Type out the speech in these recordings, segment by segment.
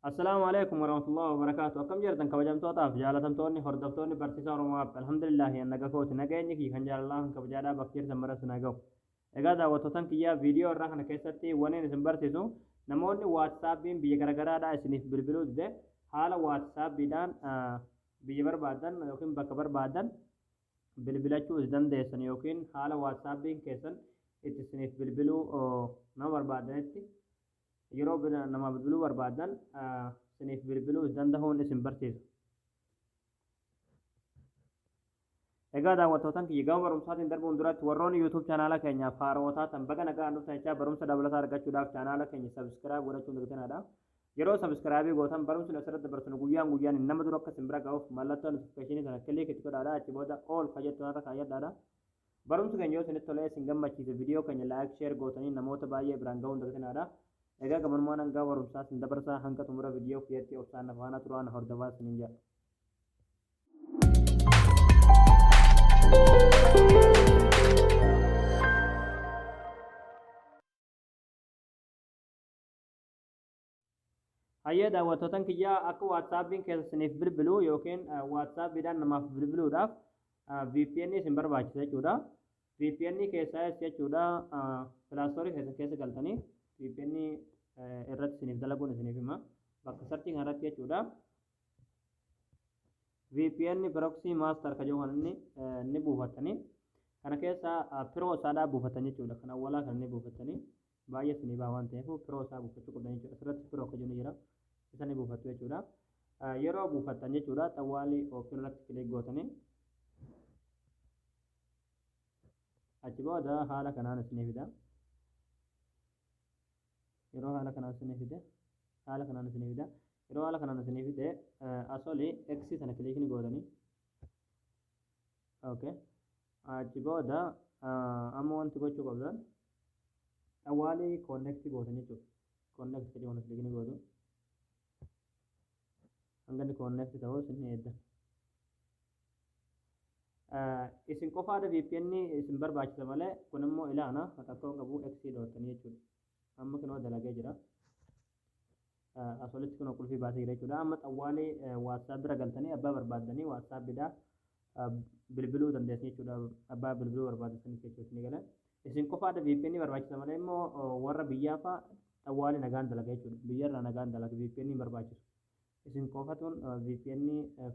Assalaamu alaikum warahmatullahi wabarakaatu. Akkam jirtan kabajamtootaaf jaalatamtoonni hordoftoonni Barsiisaa Oromoo App? Alhamdulillaahi, an naga kooti. Nageenyi kiyya kan jaalalaa kan kabajaadhaa bakka jirtan maratti na gahu. Egaa daawwattootan kiyyaa, viidiyoo irraa kana keessatti waniin isin barsiisu, namoonni WhatsAppiin biyya garagaraadhaa isiniif bilbiluu dide, haala WhatsAppiidhaan biyya barbaadan yookiin bakka barbaadan bilbilachuu is dandeessan, yookiin haala WhatsAppiin keessan itti isiniif bilbiluu, nama barbaadanitti yeroo nama bilbiluu barbaadan isiniif bilbiluu is dandahuun isin barsiisa. Egaa daawwattootan kiyya, gama barumsaatiin darbuun duratti warroonni YouTube chaanaala keenyaaf haarawaa taatan baga nagaan dhuftan jechaa, barumsa dabalataa argachuudhaaf chaanaala keenya subscribe godhachuun dagatinaa. Yeroo subscribe gootan barumsi nu asirratti dabarsinu guyyaan guyyaan nama dura akka isin bira ga'uuf mallattoo notification sana click itti godhaadha. Achi booda all ka jettu irra kaayyadhaadha. Barumsi keenya yoo isinitti tolee isin gammachiise, viidiyoo keenya like, share gootanii namoota baay'ee biraan ga'uun dagatinaadha. Egaa gabanumaan hanga barumsaa isin dabarsaa, hanga xumura viidiyoo kiyyatti obsaan na faana turaa, na hordofaa isiniin jedha. Hayyee daawwattootan kiyyaa, akka WhatsAppiin keessa isiniif bilbilu yookiin WhatsAppiidhaan namaaf bilbiluudhaaf VPN isin barbaachisa jechuudha. VPN keessaa jechuudha, Play Store keessan keessa galtanii VPN irratti isiniif dalaguun isiniif hima. Bakka search kanarratti jechuudha. VPN Proxy Master ka jedhu kan inni ni buufattanii, kana keessa pro isaadhaa buufatan jechuudha. Kan awwalaa kan inni buufattanii baay'ee isinii baha waan ta'eef pro isaa buufachuu qabdan jechuudha. Asirratti pro akka jiru jira. Isa ni buufattu jechuudha. Yeroo buufattan jechuudha, xawwaalii open irratti click gootanii achi booda haala kanaan isinii fida. Yeroo haala kanaan isinii fide, haala kanaan isinii fida. Yeroo haala kanaan isinii fide, asoli X sana click ni gootanii. Okay. Achi booda amma wanti gochuu qabdan xawwaalii connect gootan jechuudha. Connect jedhu kana click ni gootu. Hanga inni connect ta'u isin ni eeddan. Isin qofaadha VPN isin barbaachisa malee, kun immoo ilaana rakkoo qabu, X dhootanii jechuudha. Amma kunoo dalagee jira. As olitti kunoo qulfii baasee jira jechuudha. Amma xawwaalii WhatsApp bira galtanii abbaa barbaaddanii WhatsAppidhaa bilbiluu dandeessan jechuudha. Abbaa bilbiluu barbaaddanii jechuudha ni gala. Isin qofaadha VPN barbaachisa malee immoo warra biyyaa fa'a xawwaalii nagaan dalaga jechuudha. Biyyarraa nagaan dalaga, VPN hin barbaachisu. Isin qofatuun VPN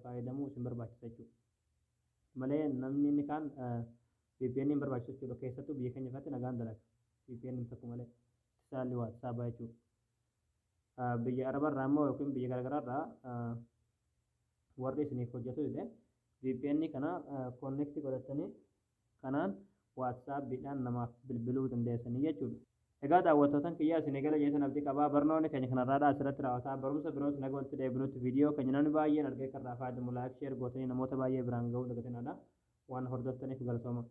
fayyadamuu isin barbaachisa jechuudha. Malee namni inni kaan VPN hin barbaachisu jechuudha. Keessattuu biyya keenya irratti nagaan dalaga. VPN tokko malee. Saalli WhatsApp jechuudha. Biyya Arabarraa immoo yookiin biyya garaagaraarraa warri isiniif hojjetu dide, VPN kana connect godhatanii kanaan WhatsAppiidhaan namaaf bilbiluu dandeessanii jechuudha. Egaa daawwattootan kiyyaa, isinii gala jeetan abdii qabaa. Barnoonni keenya kanarraadhaa asirratti raawwataa. Barumsa biroos naga walitti deebinutti, viidiyoo keenya namni baay'een argee kan irraa fayyadamu like, share gootanii namoota baay'ee biraan ga'uu dagatinaadha. Waan hordoftaniif galatooma.